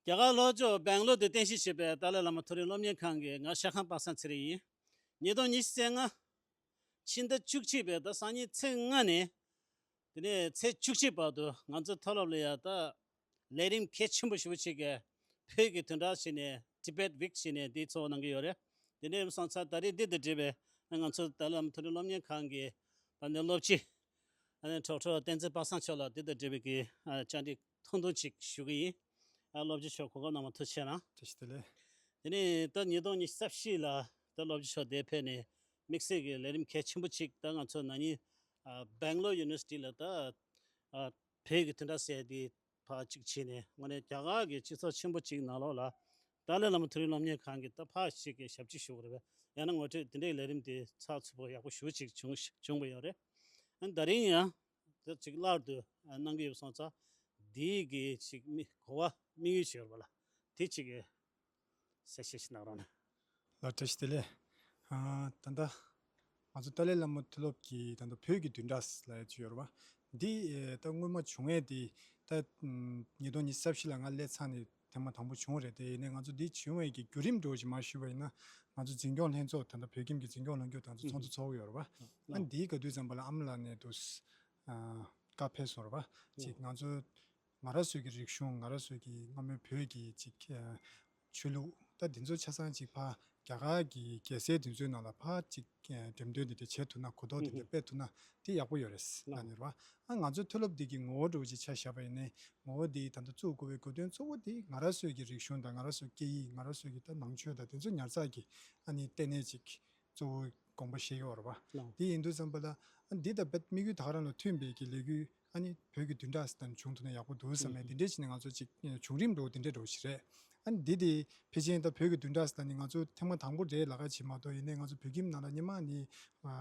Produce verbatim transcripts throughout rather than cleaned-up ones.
རྒྱ་གར་ལྷོ་ཕྱོགས་སྦེང་ལོར་དུ་རྟེན་གཞི་བྱས་པའི་ཏཱ་ལའི་བླ་མ་མཐོ་རིམ་སློབ་གཉེར་ཁང་གི། ང་ཤ་ཁང་པ་སངས་ཚེ་རིང་ཡིན། ཉིས་སྟོང་ཉི་ཤུ་རྩ་ལྔ་ཕྱི་ཟླ་བཅུ་གཅིག་པའི་ཟླ་སང་ཉིན་ཚེས་ལྔ་ནས། དེ་ནས་ཚེས་བཅུ་གཅིག་བར་དུ་ང་ཚོའི་མཐོ་སློབ་ལ་ཡང་ད་ལས་རིམ་གལ་ཆེན་པོ་ཞེ་པོ་ཅིག་གི་བོད་ཀྱི་བདུན་ཕྲག་ཞེས་ནས། Tibet Week ཞེས་ནས་འདི་ཚོགས་གནང་གི་ཡོད་རེད། དེ་ནས་སོང་ཙང་ད་རེས་འདི་དང་འབྲེལ་བའི་ང་ཚོ་ཏཱ་ལའི་བླ་མ་མཐོ་རིམ་སློབ་གཉེར་ཁང་གི་ད་ནས་སློབ་སྤྱི། ཨ་ནི་གྲོགས་གྲོགས་བསྟན་འཛིན་པ་སངས་མཆོག་ལ་འདི་དང་འབྲེལ་བའི་གི་ཨ་བཅར་འདྲི་ཐུང་ཐུང་ཅིག་ཞུ་གི་ཡིན། ཨ་སློབ་སྤྱི་མཆོག་གོ་སྐབས་གནང་བར་ཐུགས་རྗེ་ཆེ་གནང་། བཀྲ་ཤིས་བདེ་ལེགས། དེ་ནས་ད་ཉིས་སྟོང་ཉི་ཤུ་རྩ་བཞི་ལ་ད་སློབ་སྤྱི་མཆོག་འདིར་ཕེབས་ནས་དམིགས་བསལ་གྱི་ལས་རིམ་གལ་ཆེན་པོ་ཅིག་ད་ང་ཚོ་ན་ནིང་ཨ་སྦེང་ལོར་ཡུ་ནི་ཝར་སི་ཊི་ལ་ད་ཨ་བོད་ཀྱི་བདུན་ཕྲག་ཟེར་དེ་ཕར་གཅིག་བྱས་ནས། དངོས་གནས་རྒྱ་གར་གྱི་སྤྱི་ཚོགས་ཆེན་པོ་གཅིག་ནང་ལོགས་ལ་ཏཱ་ལའི་བླ་མ་མཐོ་རིམ་སློབ་གཉེར་ཁང་གི་ད་ཕར་ཞིག་གི་ཞབས་ཕྱི་ཞུ་དགོས་རེད་པས། ཡང་ན་ངོ་སྤྲོད་འདི་འདྲའི་ལས་རིམ་དེ་ཚགས་ཚུད་པོ་ཡག་པོ་ཞེ་པོ་ཅིག་བྱུང་བྱུང་བ་ཡོད་རེད། ཨ་ནི་ད་རིང་ཡང་ད་ཅིག་སླར་དུ་ཨ་གནང་གི་ཡོད་སོང་ཙང་། འདིའི་གི་ཅིག་མི་གོ་བ་དམིགས་ཡུལ་ཅིག་ཡོད་རེད་པ་ལགས། དེ་ཅིག་གི་གསལ་བཤད་ཞིག་གནང་རོགས་གནང་། ལགས་བཀྲ་ཤིས་བདེ་ལེགས། ཨ་ད་ལྟ་ང་ཚོ་ཏཱ་ལའི་བླ་མ་མཐོ་སློབ་ཀྱི་ད་ལྟ་བོད་ཀྱི་བདུན་ཕྲག་ལབ་ཡ་ཅིག་ཡོད་རེད་པ། འདི་ཨེ་ད་སྔོན་མ་བྱུང་ཡས་དེ་ད་ཉིས་སྟོང་ཉི་ཤུ་རྩ་བཞི་ལ་ང་སླེབས་ཚར་ནས་ཐེངས་མ་དང་པོ་བྱུང་བ་རེད། དེ་ཡིན་ནའི་ང་ཚོ་འདི་བྱུང་བའི་གི་བརྒྱུད་རིམ་འདྲ་བོ་ཞིག་མར་ཞུས་པ་ཡིན་ན། ང་ཚོ་འཛིན་སྐྱོང་ལྷན་ཚོགས་ད་ལྟ་བོད་ཁྱིམ་གྱི་འཛིན་སྐྱོང་ལྷན་ཁྱོད་ད་ཚོ་ཚོགས་འདུ་ཚོགས་ཀྱི་ཡོད་རེད་པ། ཨ་འདིའི་ག་དུས་ཙམ་པ་ལ་ཨ་མ་ལགས་ནས་འདུག་ཨ་བཀའ་ཕེབས་སོང་རེད་པ། ཅིག་ང་ཚོ་ང་རང་ཚོའི་གི་རིག་གཞུང་། ང་རང་ཚོའི་གི་སྔ་མོའི་བོད་ཀྱི་ཅིག་ཨ་ཆོས་ལུགས་ད་འདི་ཚོ་ཆ་ཚང་ཅིག་ཕར་རྒྱ་གར་གྱི་རྒྱལ་སའི་འདི་ཚོའི་ནང་ལ་ཕར་ཅིག་ཨ་འགྲེམས་སྟོན་འདི་འདྲ་བྱེད་ཐུབ་ན། གོ་རྟོགས་འདི་འདྲ་སྤེལ་ཐུབ་ན་དེ་ཡག་པོ་ཡོད་རེད་ལབ་ནས་རེད་པ། ཨ་ང་ཚོའི་མཐོ་སློབ་འདི་གི་ངོ་བོ་འདྲ་བོ་ཅིག་ཆ་བཞག་པ་ཡིན་ནའི། ངོ་བོ་འདི་ད་ལྟ་བཙུགས་དགོས་པའི་དགོས་དོན་གཙོ་བོ་འདི་ང་རང་ཚོའི་གི་རིག་གཞུང་དང་། ང་རང་ཚོའི་སྐད་ཡིག། ང་རང་ཚོའི་གི་ད་ནང་ཆོས་དང་འདི་ཚོ་ཉར་ཚགས་ཀྱི་ཨ་ནི་ལྟེ་གནས་ཅིག་གཙོ་བོ་དགོངས་པ་བཞེས་ཡོད་རེད་པ། ལགས། དེ་ཡིན་དུས་ཙམ་པ་ལ་ཨ་འདི་དང་རྦད་དམིགས་ཡུལ་ད་ག་རང་ལ་མཐུན་པའི་གི་ལས་འགུལ་ཨ་ནི་བོད་ཀྱི་བདུན་ཕྲག་ཟེར་ད་ནི་བྱུང་ཐུབ་ན་ཡག་པོ་འདུག་བསམ་ནས། དེ་འདྲས་བྱས་ནས་ང་ཚོ་ཅིག་བྱུང་རིམ་འདྲ་བོ་དེ་འདྲས་འདྲ་བོ་ཞིག་རེད། ཨ་ནི་འདི་དེ་ཕལ་ཆེར་ད་བོད་ཀྱི་བདུན་ཕྲག་ཟེར་ད་ནི་ང་ཚོ་ཐེངས་མ་དང་པོ་རེད་ལབ་ཀ་བྱེད་མ་གཏོགས། ཡིན་ནའི་ང་ཚོ་བོད་ཁྱིམ་ནང་ལ་སྔོན་མ་ནས་ཨ་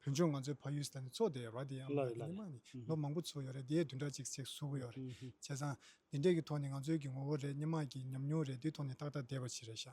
བོད་ལྗོངས་ང་ཚོའི་ཕ་ཡུལ་ཟེར་ད་ནི་ཚོགས་བསྡད་ཡོད་རེད་པ། དེ་ཡང་ལགས་རེད། ལགས་སྔོན་མ་ནས་ལོ་མང་པོ་ཚོགས་ཡོད་རེད། དེའི་བདུན་ཕྲག་གཅིག་ཅིག་ཚུགས་ཀྱི་ཡོད་རེད། བྱས་ཙང་འདི་འདྲས་ཀྱི་ཐོག་ནས་ང་ཚོའི་གི་ངོ་བོ་རེད། སྔོན་མ་གི་ཉམས་མྱོང་རེད། དེའི་ཐོག་ནས་ཏག་ཏག་བསྡད་པ་ཞིག་རེད་ཤག་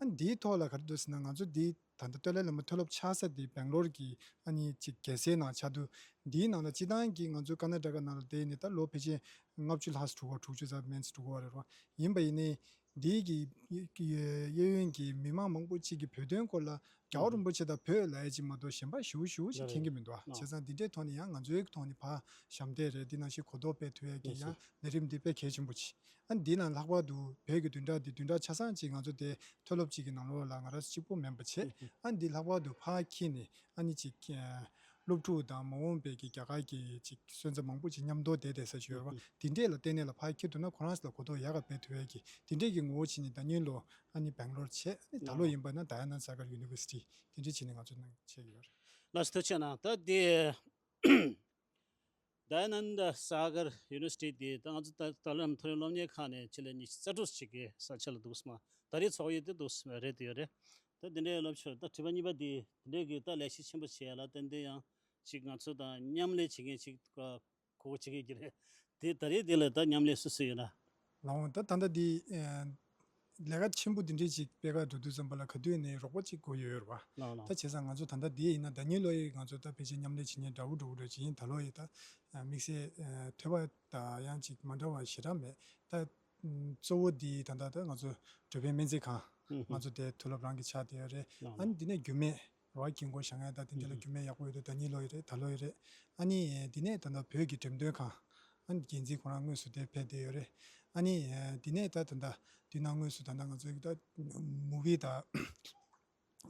ཨ་འདིའི་ཐོག་ལ་ག་རེ་འདུག་ཟེར་ན། ང་ཚོ་འདི་ད་ལྟ་ཏཱ་ལའི་བླ་མ་མཐོ་སློབ་ཆགས་ས་དེ་སྦེང་ལོར་གྱི་ཨ་ནི་ཅིག་རྒྱལ་སའི་ནང་ཆགས་དུས། འདིའི་ནང་ལ་སྤྱིར་བཏང་གི་ང་ཚོའི་ཀར་ན་ཊ་ཀ་ནང་ལ་བསྡད་ནས་ད་ལོ་ཕལ་ཆེར་ལྔ་བཅུ་ལྷག་འགྲོ་གི་རེད། དྲུག་ཅུ་ཙམ་མན་ཙམ་འགྲོ་གི་རེད་པ། ཡིན་པ་ཡིན་ནའི་འདིའི་གི་གཡས་གཡོན་གྱི་མི་མང་མང་པོ་ཅིག་གིས་བོད་དོན་སྐོར་ལ་རྒྱལ་བ་རིན་པོ་ཆེ་དང་བོད་ལབ་ཡ་ཅིག་མ་གཏོགས་གཞན་པ་ཞེ་པོ་ཞེ་པོ་ཅིག་མཁྱེན་གྱི་མི་འདུག་པ། བྱས་ཙང་འདི་འདྲའི་ཐོག་ནས་ཡང་ང་ཚོའི་ཐོག་ནས་ཕར་ཞབས་འདེགས་རེད། འདི་ནང་བཞིན་གོ་རྟོགས་སྤེལ་ཐུབ་ཡ་གི་ཡང་ལས་རིམ་འདི་དཔེ་གལ་ཆེན་པོ་ཅིག་ཨ་འདི་ལ་ལྷག་པར་དུ་བོད་ཀྱི་བདུན་ཕྲག་འདི་བདུན་ཕྲག་ཆ་ཚང་ཅིག་ང་ཚོ་དེ་མཐོ་སློབ་ཅིག་གི་ནང་ལོགས་ལ་ང་རང་གཅིག་པོ་མིན་པ་བྱས། ཨ་འདི་ལྷག་པར་དུ་ཕར་འཁྱེར་ནས་ཨ་ནི་ཅིག་ཨ་སློབ་ཕྲུག་དང་མ་འོངས་པའི་གི་རྒྱ་གར་གྱི་ཅིག་སོན་རྩ་མང་པོ་ཅིག་མཉམ་དུ་བསྡད་བསྡད་ས་ཞིག་ཡོད་རེད་པ། འདི་འདྲས་ལ་ལྟེ་གནས་ལ་ཕར་འཁྱེར་ཐུབ་ན་ཁོ་རང་ཚོ་ལ་གོ་རྟོགས་ཡག་ག་སྤེལ་ཐུབ་ཡ་གི་འདི་འདྲས་ཀྱི་ངོ་བོ་བྱས་ནས། ཟླ་ཉིན་ལོ་ཨ་ནི་སྦེང་ལོར་བྱས། ཨ་ནི་ད་ལོ་ཡིན་པ་ན་Dayananda Sagar University འདི་འདྲས་བྱས་ནས་ང་ཚོ་ནང་བྱས་ཡོད་རེད། ལགས་སོ། ཐུགས་རྗེ་གནང་། ད་འདི་Dayananda Sagar University དེ་ད་ང་ཚོ་ད་ད་ལམ་མཐོ་རིམ་སློབ་གཉེར་ཁང་ནས་ཆེད་ལས་ཉི་ཤུ་རྩ་དྲུག་ཅིག་གི་ས་ཆ་ལ་འདུག་སེ་མ། ད་རེས་ཚོགས་ཡུལ་དེ་འདུག་སེ་རེད་དེ་ཡོད་རེད། ད་དེ་འདྲའི་སློབ་ཕྲུག་ད་དྲི་བ་གཉིས་པ་དེ་དེ་འདྲའི་གི་ད་ལས་གཞི་ཆེན་པོ་བྱེད་ཡ་ལ་ཏན་ཏན་ཡང་ཅིག་ང་ཚོ་དང་མཉམ་ལས་བྱེད་མཁན་ཅིག་གོ་བ་བྱེད་མཁན་གྱི་རེད། དེ་ད་རེས་དེ་ལ་ད་མཉམ་ལས་སུ་སུ་ཡོད་ན། ལགས་འོང་། ད་ད་ལྟ་འདི་ཨ་ལས་ཀ་ཆེན་པོ་འདི་འདྲའི་ཅིག་སྤེལ་ག་འགྲོ་དུས་ཙམ་པ་ལ་ག་དུས་ནས་རོགས་པ་ཅིག་དགོས་ཡོད་རེད་པ། ལགས་ལགས། ད་བྱས་ཙང་ང་ཚོ་ད་ལྟ་འདི་ཡིན་ན་ཟླ་ཉིན་ལོ་ཡི་ང་ཚོ་ད་ཕལ་ཆེར་མཉམ་ལས་བྱེད་མཁན་འདྲ་བོ་འདྲ་བོ་འདྲ་ཅིག་ཡིན། ད་ལོ་ཡི་ད་ཨ་དམིགས་བསལ་ཨ་ཐོས་པ་དང་ཡང་ཅིག་མ་འདྲ་བ་ཞེ་དྲག་མེད། ད་ཨ་གཙོ་བོ་འདི་ད་ལྟ་ད་ང་ཚོ་འགྲོ་ཕན་སྨན་རྩིས་ཁང་ཧུམ་ཧུམ་ང་ཚོ་དེ་མཐོ་སློབ་རང་གི་ཆགས་བསྡད་ཡོད་རེད། ལགས་ཨ་ནི་འདི་ནས་རྒྱུད་སྨད། རོགས་ཀྱིས་འགོ་བཞག་ཡ་ད་དེ་འདྲ་ལ་རྒྱུད་སྨད་ཡག་པོ་ཡོད་དུས་ཟླ་ཉིན་ལོ་ཡི་རེད། ད་ལོ་ཡི་རེད། ཨ་ནི་འདི་ནས་ད་ལྟ་བོད་ཀྱི་འགྲེམས་སྟོན་ཁང་། ཨ་ནི་འགན་འཛིན་ཁོ་རང་དངོས་སུ་དེར་ཕེབས་བསྡད་ཡོད་རེད། ཨ་ནི་འདི་ནས་ད་ད་ལྟ་འདི་ན་དངོས་སུ་ད་ལྟ་ང་ཚོའི་ད་མུ་བི་དང་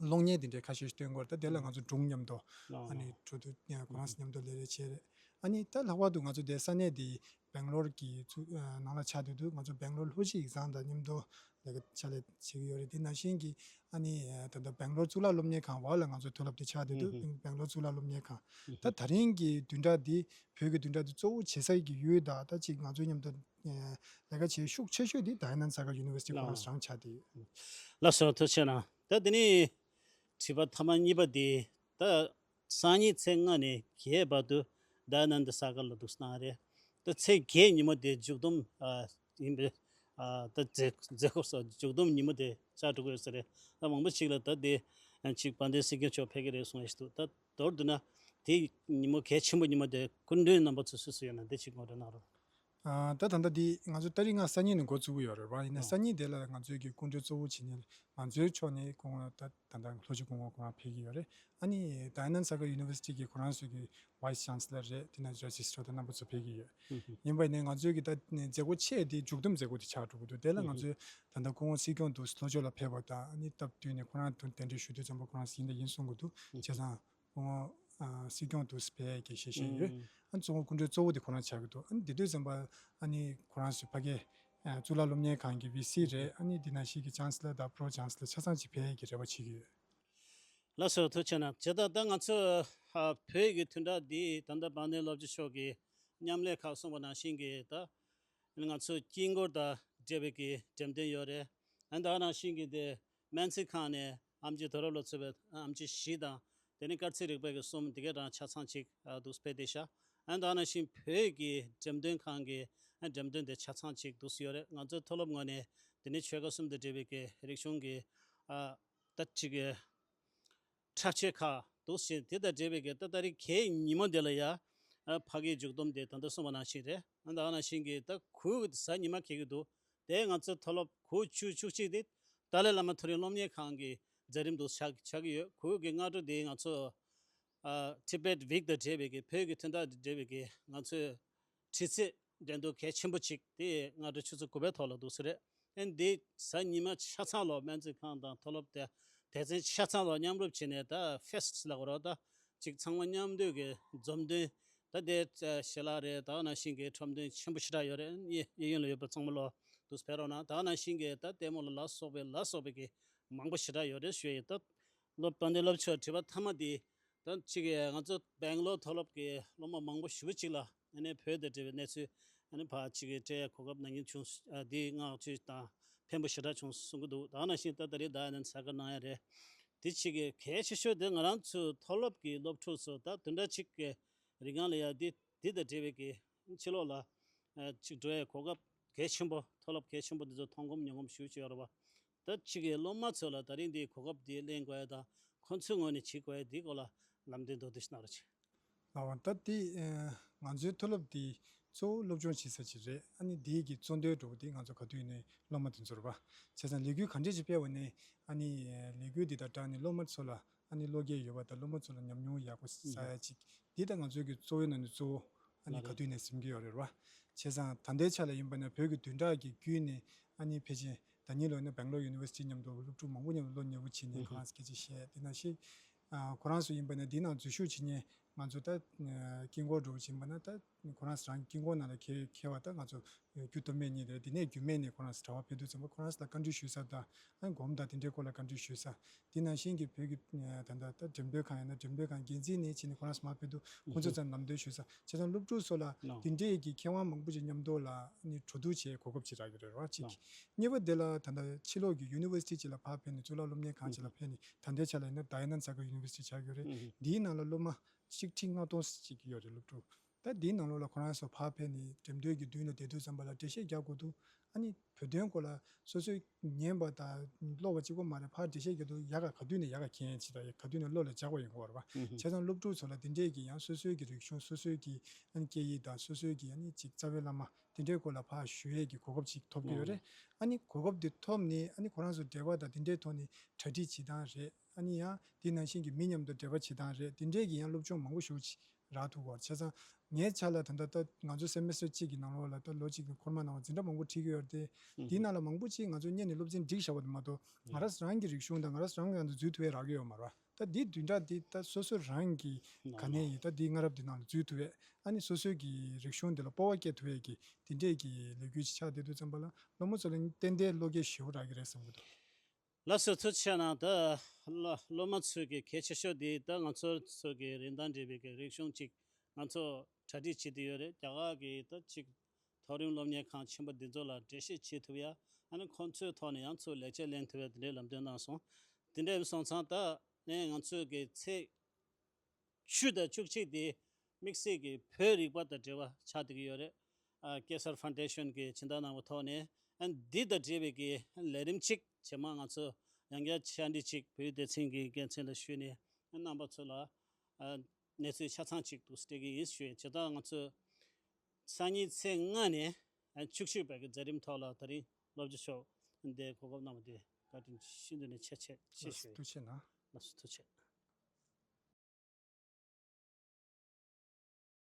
གློག་བརྙན་དེ་འདྲའི་ཁ་ཤས་ཤིག་སྟོན་གྱི་ཡོད་རེད། ད་དེ་ལ་ང་ཚོ་སྒྲུང་མཉམ་དུ་ཨ་ནི་འགྲོ་དུས་ཁོ་རང་ཚོ་མཉམ་དུ་ལས་རེས་བྱས་རེད། ཨ་ནི་ད་ལྷག་པར་དུ་ང་ཚོ་དེ་ས་གནས་དེ་སྦེང་ལོར་གྱི་གཙུག་ཨ་ནང་ལ་ཆགས་བསྡད་དུས། ང་ཚོ་སྦེང་ལོར་ལྷོ་སྤྱི་ཡིག་ཚང་དང་མཉམ་དུ་ལས་ཀ་ཕྱག་ལས་བྱེད་ཀྱི་ཡོད་རེད། དེ་ནང་བཞིན་གྱི་ཨ་ནི་ད་ལྟ་སྦེང་ལོར་གཙུག་ལག་སློབ་གཉེར་ཁང་བར་ལ་ང་ཚོའི་མཐོ་སློབ་དེ་ཆགས་བསྡད་དུས། ཧུམ་ཧུམ། སྦེང་ལོར་གཙུག་ལག་སློབ་གཉེར་ཁང་། ཧུམ་ད་ཧུམ། ད་རིང་གི་བདུན་ཕྲག་འདི་བོད་ཀྱི་བདུན་ཕྲག་འདི་གཙོ་བོ་བྱེད་སའི་གི་ཡུལ་དང་ད་ཅིག་ང་ཚོའི་མཉམ་དུ་ལས་ཀ་བྱེད་ཤུགས་ཆེ་ཤོས་དེ་Dayananda Sagar University ཁོ་རང་རང་ཆགས་བསྡད་ཡོད། ལགས་སོ། ཐུགས་རྗེ་གནང་། ད་དེ་ནས་དྲི་བ་མཐའ་མ་གཉིས་པ་དེ། ད་སང་ཉིན་ཚེས་ལྔ་ནས་བརྒྱད་བར་དུ་Dayananda Sagar ལ་འདུག་གནང་རེད། ད་ཚེས་བརྒྱད་ཉིན་མོ་དེ་མཇུག་བསྡོམས་ཨ་ཡིན་པས། ཨ་ད་མཛད་མཛད་སྒོ་སོགས་མཇུག་བསྡོམས་ཉིན་མོ་དེ་ཆགས་འགྲོ་གི་ཡོད་ས་རེད། ད་མང་པོ་ཞིག་ལ་ད་དེ་ཅིག་དཔལ་ལྡན་སྲིད་སྐྱོང་མཆོག་ཕེབས་ཀྱི་རེད་གསུངས་ཡ་ཞིག་འདུག་ད་མདོར་བསྡུ་ན་དེ་ཉིན་མོ་གལ་ཆེན་པོ་ཉིན་མོ་དེ་སྐུ་མགྲོན་རྣམ་པ་ཚོ་སུ་སུ་ཡོད་ན་དེ་ཅིག་ངོ་སྤྲོད་གནང་རོགས། ཨ། ད་ད་ལྟ་འདི་ང་ཚོ་ཏ་རིག་ལྔ་སང་ཉིན་ནས་འགོ་བཙུགས་ཀྱི་ཡོད་རེད་བ། ཡིན་ན་ཨོ། སང་ཉིན་དེ་ལ་ང་ཚོའི་གི་སྐུ་མགྲོན་གཙོ་བོ་བྱས་ནས་ང་ཚོའི་ཕྱོགས་ནས་སྐུ་ངོ་ད་ད་ལྟ་ལྷོ་ཕྱོགས་སྐུ་ངོ་ཁོ་རང་ཕེབས་ཀྱི་ཡོད་རེད། ཨ་ནི་Dayanand Sagar University གི་ཁོ་རང་ཚོའི་གི་Vice Chancellor རེད། དེ་ན་Registrar དང་རྣམ་པ་ཚོ་ཕེབས་ཀྱི་ཡོད། ཧུམ་ཧུམ། ཡིན་པ་ཡིན་ན་ང་ཚོའི་གི་ད་མཛད་སྒོ་ཆེ་དེ་མཇུག་བསྡོམས་མཛད་སྒོ་དེ་ཆགས་འགྲོ་གི་འདུག་དེ་ལ་ང་ཚོའི་ད་ལྟ་སྐུ་ངོ་སྲིད་སྐྱོང་དུ་ལྷོ་ཕྱོགས་ལ་ཕེབས་པ་དང་ཨ་ནི་སྟབས་བསྟུན་ནས་ཁོ་རང་དུ་གདན་འདྲེན་ཞུ་དུས་ཙམ་པ་ཁོ་རང་ཡིན་དང་ཡིན་གསུང་གི་འདུག་བྱས་ཙང་། སྐུ་ངོ་ཨ་སྲིད་སྐྱོང་དུ་ཕེབས་ཀྱི་ཞལ་བཞེས་ཡོད། ཨ་ནི་གཙོ་བོ་སྐུ་མགྲོན་གཙོ་བོ་དེ་ཁོ་རང་ཆགས་ཀྱི་འདུག་ཨ་ནི་དེ་དུས་ཙམ་པ་ཨ་ནི་ཁོ་རང་ཚོའི་ཕ་གི་ཨ་གཙུག་ལག་སློབ་གཉེར་ཁང་གི་ཝི་སི་རེད། ཨ་ནི་འདི་ནང་བཞིན་གྱི་ཅན་སི་ལར་དང་པྲོ་ཅན་སི་ལར་ཆ་ཚང་ཅིག་ཕེབས་ཀྱི་རེ་བ་བྱེད་ཀྱི་ཡོད། ལགས་སོ། ཐུགས་རྗེ་ཆེ་གནང་། བྱས་ཙང་ད་ང་ཚོ་ཨ་བོད་ཀྱི་བདུན་ཕྲག་འདི་ད་ལྟ་དཔལ་ལྡན་སློབ་སྤྱི་མཆོག་གི་མཉམ་ལས་ཁག་གསུངས་པ་ནང་བཞིན་གྱི་ད་ང་ཚོ་དཀྱིལ་འཁོར་དང་འབྲེལ་བའི་གི་འགྲེམས་སྟོན་ཡོད་རེད། ཨ་ནི་ད་ནང་བཞིན་གྱི་དེ་སྨན་རྩིས་ཁང་ནས་ཨེམ་ཆི་དོ་རབ་ལ་ཚུད་པའི་ཨེམ་ཆི་བཞི་དང་དེ་ནས་སྐར་རྩིས་རིག་པའི་གི་གསུམ་དེ་གའི་རང་ཆ་ཚང་ཅིག་ཨ་འདུག་སྤེལ་བསྡད་ཤག་ཨ་ནི་ད་ནང་བཞིན་བོད་ཀྱི་འགྲེམས་སྟོན་ཁང་གི་ཨ་འགྲེམས་སྟོན་དེ་ཆ་ཚང་ཅིག་འདུག་ཡོད་རེད། ང་ཚོའི་མཐོ་སློབ་ངོས་ནས་དེ་ནས་ཆོལ་ཁ་གསུམ་དང་འབྲེལ་བའི་གི་རིག་གཞུང་གི་ཨ་ད་ཅིག་གི་འཁྲབ་ཆས་ཁག་འདུག་བཞིན་དེ་དང་འབྲེལ་བའི་གི་ད་ད་རེས་གས་ཉི་མ་དེ་ལ་ཡ་ཨ་ཕ་གིའི་མཇུག་བསྡོམས་དེ་ད་ལྟ་གསུངས་པ་ནང་བཞིན་རེད། ཨ་ད་ནང་བཞིན་གི་ད་གུ་གཟའ་ཉི་མ་འཁེལ་གི་འདུག་དེ་ང་ཚོ་མཐོ་སློབ་གུ་བཅུ་བཅུ་གཅིག་དེ་ཏཱ་ལའི་བླ་མ་མཐོ་རིམ་སློབ་གཉེར་ཁང་གི་མཛད་རིམ་དུ་ཆགས་ཆགས་ཀྱི་ཡོད། གུ་གི་སྔ་དྲོ་དེ་ང་ཚོ་ཨ་Tibet Week དང་འབྲེལ་བའི་གི་བོད་ཀྱི་དོན་དག་དང་འབྲེལ་བའི་གི་ང་ཚོས་དྲི་རྩད་འགྲན་བསྡུར་གལ་ཆེན་པོ་ཅིག་དེ་སྔ་དྲོ་ཆུ་ཚོད་དགུ་པའི་ཐོག་ལ་འདུག་སེ་རེད། ཨ་ནི་འདི་གཟའ་ཉི་མ་ཆ་ཚང་ལོ་སྨན་རྩིས་ཁང་དང་མཐོ་སློབ་དེ་སྡེ་ཚན་ཆ་ཚང་ལོ་མཉམ་རུབ་བྱས་ནས་ད་ཕེ་སི་ཊི་ལབ་དགོས་རེད། ད་ཅིག་ཚང་མ་མཉམ་འདུས་ཀྱི་འཛོམས་སྟོན་ད་དེ་ཞལ་ལག་རེད། ད་ནང་བཞིན་གྱི་ཁྲོམ་སྟོན་ཆེན་པོ་ཞེ་དྲག་ཡོད་རེད། གཡས་གཡས་གཡོན་ལ་ཡོད་པ་ཚང་མ་ལོ་འདུག་སེ་ཕེབས་རོགས་གནང་། ད་ནང་བཞིན་གྱི་ད་ལྟད་མོ་ལ་ལ་སོགས་པའི་ལ་སོགས་པའི་གི་མང་པོ་ཞེ་དྲག་ཡོད་རེད་ཞུ་ཡ་ཡིན། ད་སློབ་དཔོན་འདི་སློབ་ཆོས་དྲི་བ་མཐའ་མ་འདི་ད་ཅིག་ང་ཚོ་སྦེང་ལོར་མཐོ་སློབ་ཀྱི་སློབ་མ་མང་པོ་ཞེ་པོ་ཅིག་ལ་ཨ་ནི་བོད་དང་འབྲེལ་བའི་གནས་ཚུལ་ཨ་ནི་ཕར་ཅིག་སྤྲད་གོ་སྐབས་གནང་མཁན་བྱུང་། ཨ་འདི་བསྔགས་བརྗོད་དང་ཕན་པོ་ཞེ་དྲག་བྱུང་གསུང་གི་འདུག་ད་ནང་བཞིན་ད་ད་རེས་ད་ཨ་ནི་ས་ག་གནང་ཡ་རེད། འདི་ཅིག་གལ་ཆེ་ཤོས་དེ་ང་རང་ཚོའི་མཐོ་སློབ་ཀྱི་སློབ་ཕྲུག་ཚོ་ད་དེ་འདྲ་ཅིག་གི་རིང་ལ་ཡ་འདི་འདི་དང་འབྲེལ་བའི་གི་ཕྱི་ལོགས་ལ་ཨ་ཅིག་འགྲོ་ཡའི་གོ་སྐབས་གལ་ཆེན་པོ། མཐོ་སློབ་གལ་ཆེན་པོ་འདི་ཚོ་མཐོང་གོམས་མྱོང་གོམས་ཞུ་ཅིག་ཡོད་རེད་བ། ད་ཅིག་གི་སློབ་མ་ཚོ་ལ་ད་རིང་འདིའི་གོ་སྐབས་འདི་ལེན་དགོས་ཡ་དང་ཁོང་ཚོའི་ངོས་ནས་བྱེད་དགོས་ཡ་འདིའི་སྐོར་ལ་ལམ་སྟོན་མདོར་བསྡུས་ཤིག་གནང་རོགས་གྱིས། ལགས་འོང་། ད་འདི་ཨ་ང་ཚོའི་མཐོ་སློབ་འདི་གཙོ་བོ་སློབ་སྦྱོང་བྱེད་ས་ཅིག་རེད། ཨ་ནི་འདིའི་གི་གཙོ་དོན་འདྲ་བོ་འདི་ང་ཚོ་ག་དུས་ནས་སློབ་མ་འདི་ཚོར་བ་བྱས་ཙང་ལས་འགུལ་ག་འདྲས་ཅིག་སྤེལ་བ་ནས་ཨ་ནི་ལས་འགུལ་འདི་དང་སྦྲགས་ནས་སློབ་མ་ཚོ་ལ་ཨ་ནི་བློ་སྐྱེད་ཡོད་པ་དང་སློབ་མ་ཚོ་ལ་ཉམས་མྱོང་ཡག་པོ་བསགས་ཡ་ཅིག་འདི་ད་ང་ཚོའི་གི་གཙོ་བོའི་ནང་ནས་གཙོ་བོ་ཨ་ནི་ག་དུས་ནས་འཛིན་གྱི་ཡོད་རེད་བ། བྱས་ཙང་ད་ལྟའི་ཆ་ལ་ཡིན་པ་ན་བོད་ཀྱི་བདུན་ཕྲག་གི་བརྒྱུད་ནས་ཨ་ནི་ཕལ་ཆེར་ཟླ་ཉིན་ལོ་ནས་སྦེང་ལོར་ཡུ་ནི་ཝར་སི་ཊི་མཉམ་དུ་སློབ་ཕྲུག་མང་པོ་མཉམ་དུ་བློ་མཉེས་པོ་བྱས་ནས་ཁོ་རང་ཚོ་སྐད་ཆ་བཤད་དེ་ནང་བཞིན། ཨ་ཁོ་རང་ཚོ་ཡིན་པ་ན་འདི་ནང་འཛུལ་ཞུགས་བྱེད་མཁན་ང་ཚོ་ད་ཨ་དཀྱིལ་འཁོར་འདྲ་བོ་ཡིན་པ་ན་ད་ཁོ་རང་ཚོ་རང་གི་དཀྱིལ་འཁོར་ནང་ལ་འཁེལ་འཁེལ་བ་ད་ང་ཚོ་རྒྱུ་སྟོབས་མེད་གཉིས་རེད། འདི་ནས་རྒྱུ་མེད་ནས་ཁོ་རང་ཚོ་གྲྭ་པ་ཕེབས་དུས་ཙམ་པ་ཁོ་རང་ཚོ་ལ་བཀའ་འདྲི་ཞུ་ས་དང་ཨ་སྒོམ་དང་དེ་འདྲའི་སྐོར་ལ་བཀའ་འདྲི་ཞུ་ས། འདི་ནང་བཞིན་གྱི་བོད་ཀྱི་ཨ་ད་ལྟ་ད་འགྲེམས་སྟོན་ཁང་ཡང་ན་འགྲེམས་སྟོན་ཁང་འགན་འཛིན་ནས་བྱས་ནས་ཁོ་རང་ཚོ་མར་ཕེབས་དུས་ཁོ་ཚོ་ཚོ་ལམ་སྟོན་ཞུ་ས། བྱས་ཙང་སློབ་ཕྲུག་ཚོ་ལ་ལགས། འདི་འདྲའི་གི་མཁས་དབང་མང་པོ་ཞིག་མཉམ་དུ་ལ་ནི་གྲོས་བསྡུར་བྱེད་གོ་སྐབས་ཅིག་རག་གི་རེད་བ་གཅིག་ལགས། གཉིས་པ་དེ་ལ་ད་ལྟ་ཕྱི་ལོགས་ཀྱི་ཡུ་ནི་ཝར་སི་ཊི་ཅིག་ལ་ཕར་ཕེབས་ནས་གཙུག་ལག་སློབ་གཉེར་ཁང་ཅིག་ལ་ཕེབས་ནས་ད་ལྟའི་ཆ་ལ་ཡིན་ན་Dayanand Sagar University ཆགས་ཡོད་རེད། ཨུ་ཧུ། འདིའི་ནང་ལ་སློབ་མ་ཆིག་ཁྲི་ལྔ་སྟོང་ཅིག་ཡོད་རེད་སློབ་ཕྲུག་ད་འདིའི་ནང་ལོགས་ལ་ཁོ་རང་ཚོ་ཕར་ཕེབས་ནས་འགྲེམས་སྟོན་གྱི་མདུན་ལ་བསྡད་དུས་ཙམ་པ་ལ་འགྲེལ་བཤད་རྒྱག་དགོས་འདུག་ཨ་ནི་བོད་དོན་སྐོར་ལ་སོ་སོས་ཉན་པ་དང་ཀློག་པ་གཅིག་པོ་མ་རེད། ཕར་འགྲེལ་བཤད་རྒྱག་དུས་ཡག་ག་ག་དུས་ནས་ཡག་ག་མཁྱེན་ཡ་ཅིག་དང་ག་དུས་ནས་བློ་ལ་འཇགས་པ་ཡོང་གི་ཡོད་རེད་བ། ཨུ་ཧུ། བྱས་ཙང་སློབ་ཕྲུག་ཚོ་ལ་དེ་འདྲས་ཀྱི་ཡང་སོ་སོའི་གི་རིག་གཞུང་སོ་སོའི་གི་ཨ་ནི་སྐད་ཡིག་དང་སོ་སོའི་གི་ཨ་ནི་ཅིག་རྩ་བའི་བླ་མ་དེ་འདྲའི་སྐོར་ལ་ཕར་ཞུ་ཡས་ཀྱི་གོ་སྐབས་ཅིག་ཐོབ་ཀྱི་ཡོད་རེད། ཨ་ནི་གོ་སྐབས་དེ་ཐོབ་ནས་ཨ་ནི་ཁོ་རང་ཚོ་འབྲེལ་བ་དང་དེ་འདྲའི་ཐོག་ནས་གྲ་སྒྲིག་བྱེད་སྟངས་རེད། ཨ་ནི་ཡང་དེ་ནང་བཞིན་གྱི་མི་མཉམ་དུ་འབྲེལ་བ་བྱེད་སྟངས་རེད། དེ་འདྲས་ཀྱི་ཡང་སློབ་སྦྱོང་མང་པོ་ཞེ་པོ་ཅིག་རག་ཐུབ་ཀྱི་ཡོད་རེད། བྱས་ཙང་ངའི་ཆ་ལ་ད་ལྟ་ད་ང་ཚོ་སེ་མེ་སི་ཊར་གཅིག་གི་ནང་ལོགས་ལ་ད་ལོ་གཅིག་གི་འཁོར་མ་ནང་ལ་འཛིན་གྲྭ་མང་པོ་ཁྲིད་ཀྱི་ཡོད་རེད་དེ། དེའི་ནང་ལ་མང་པོ་ཅིག་ང་ཚོ་སྔོན་ནས་སློབ་ཚན་སྒྲིག་བཞག་པ་དེ་མ་གཏོགས་ང་རང་རང་གི་རིག་གཞུང་དང་ང་རང་རང་གི་ནང་དུ་འཛུལ་ཐུབ་ཡས་རག་གི་ཡོད་མ་རེད་བ། ད་འདི་བདུན་ཕྲག་འདི་ད་སོ་སོ་རང་གི་ག་ནས་ཡིན་ད་འདི་སྔ་རབས་འདི་ནང་ལ་འཛུལ་ཐུབ་ཡས། ཨ་ནི་སོ་སོའི་གི་རིག་གཞུང་འདི་ལ་སྤོབས་པ་སྐྱེ་ཐུབ་ཡས་ཀྱི་དེ་འདྲས་ཀྱི་ལས་འགུལ་ཅིག་ཆགས་བསྡད་དུས་ཙམ་པ་ལ་སློབ་མ་ཚོ་ལ་ཏན་ཏན་བློ་སྐྱེད་ཞེ་པོ་རག་གི་རེད་བསམ་གྱི་འདུག་ལགས་སོ། ཐུགས་རྗེ་ཆེ་གནང་། ད་སློབ་སློབ་མ་ཚོའི་གི་གལ་ཆེ་ཤོས་འདི་ད་ང་ཚོ་ཚོ་གི་རིན་ཐང་འབྲེལ་བའི་གི་རིག་གཞུང་ཅིག་ང་ཚོ་གྲ་སྒྲིག་བྱེད་དུ་ཡོད་རེད། རྒྱ་གར་གི་ད་ཅིག་མཐོ་རིམ་སློབ་གཉེར་ཁང་ཆེན་པོ་འདི་ཚོ་ལ་འགྲེལ་བཤད་བྱེད་ཐུབ་ཡ། ཨ་ནི་ཁོང་ཚོའི་ཐོག་ནས་ཡང་ཚུར་ལེགས་ཆ་ལེན་ཐུབ་ཡ་དེ་འདྲའི་ལམ་སྟོན་གནང་སོང་། དེ་འདྲ་ཡིན་སོང་ཙང་ད་ནས་ང་ཚོའི་གི་ཚེས་བཅུ་དང་བཅུ་གཅིག་དེ་དམིགས་བསལ་གྱི་བོད་རིག་པ་དང་འབྲེལ་བ་ཆགས་བསྡད་ཀྱི་ཡོད་རེད། ཨ་Kesar Foundation གི་སྦྱིན་བདག་གནང་བའི་ཐོག་ནས་ཨ་འདི་དང་འབྲེལ་བའི་གི་ལས་རིམ་གཅིག་རྗེས་མ་ང་ཚོ་ཡང་བསྐྱར་བཅར་འདྲི་གཅིག་བོད་སྡེ་ཚན་གྱི་འགན་འཛིན་ལ་ཞུས་ནས་རྣམ་པ་ཚོ་ལ་ཨ་གནས་ཚུལ་ཆ་ཚང་གཅིག་ཏུ་སྤྲད་ཀྱི་ཡིན་ཞུས། བྱས་ཙང་ང་ཚོས་ སང་ཉིན་ཚེས་ལྔ་ནས་བཅུ་གཅིག་བར་གྱི་མཛད་རིམ་ཐོག་ལ་ད་རིང་སློབ་སྦྱོང་ཕྱོགས་འདི་གོ་སྐབས་གནང་བ་དེ་བཀའ་དྲིན་ཤིན་ཏུ་ནས་ཆེ་ཆེ་ཆེ་ཞུ་ཡི། ཐུགས་རྗེ་གནང་། ལགས་སོ། ཐུགས་རྗེ་ཆེ།